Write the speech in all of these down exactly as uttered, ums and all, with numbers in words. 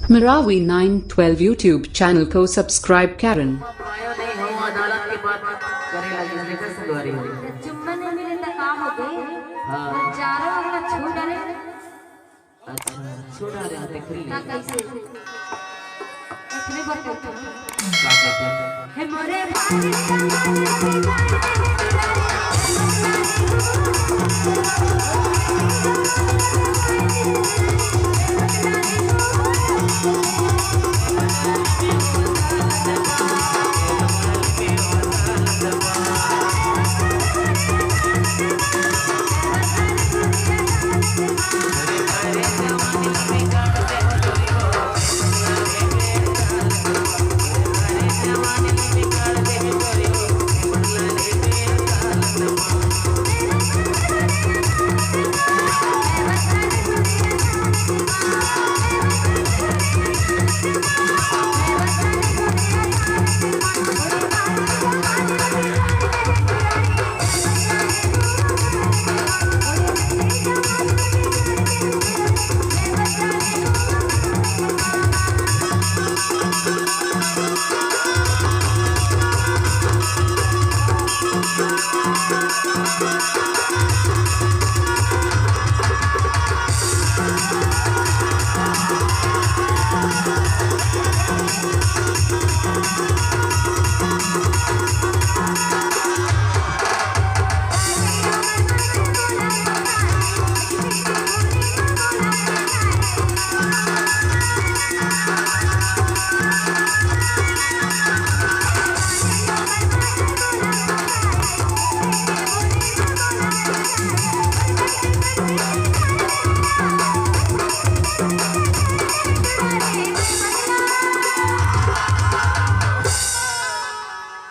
Marawi nine twelve YouTube channel को subscribe करें। आयो नहीं हो, अदालत के बात करे लगे, देखा संगवारी हो। चुम्मा नहीं मिले तो का हो गए? हाँ। चारों ओर ला छू डाले। अच्छा, छू डाले, देख रही ना है। कैसे? इतने बार कहता हूँ। का कहता है? हे मोरे भाई।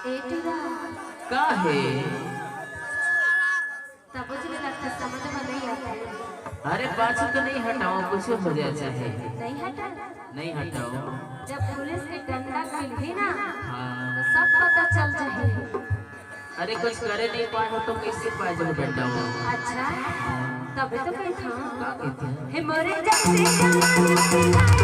ए टूरा। का हे? तब कुछ नहीं लगता, समझ में नहीं आता है। अरे पाछू तो नहीं हटाओ, कुछ हो जाए चाहे। नहीं हटा? नहीं हटाओ। जब पुलिस के डंडा मिलही ना, हाँ। तो सब पता चल जाए। अरे कुछ करे नहीं पाए हो तो कैसे पाए जब डंडा हो? अच्छा, तब तो कहता हूँ। का कहते हैं? हे मोरे जैसे जवानी में दिखाई दे।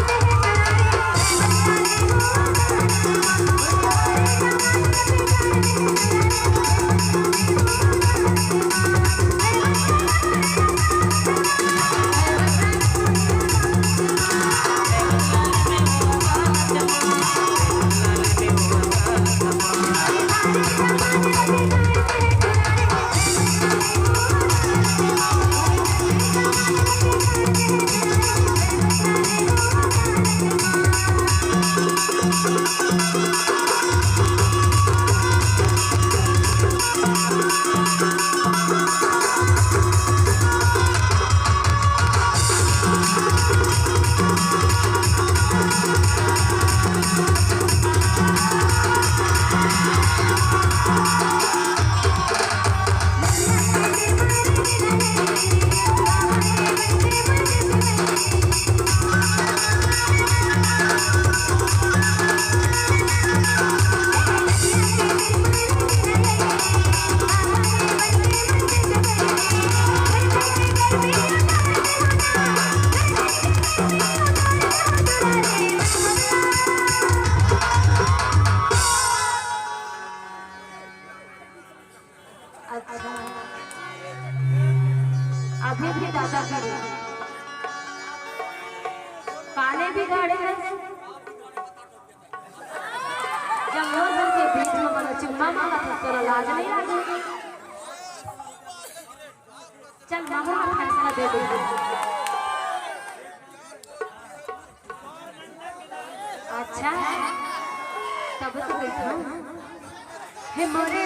अच्छा, अभी भी दादागिरी, काने भी गाड़े हैं। जब वो घर के बीच में बड़ा चुम्मा मांगा था, तोरा लाज नहीं लागे? चल, मांगो ना, फैसला दे दे। अच्छा, तब तो बैठो। हे मोरे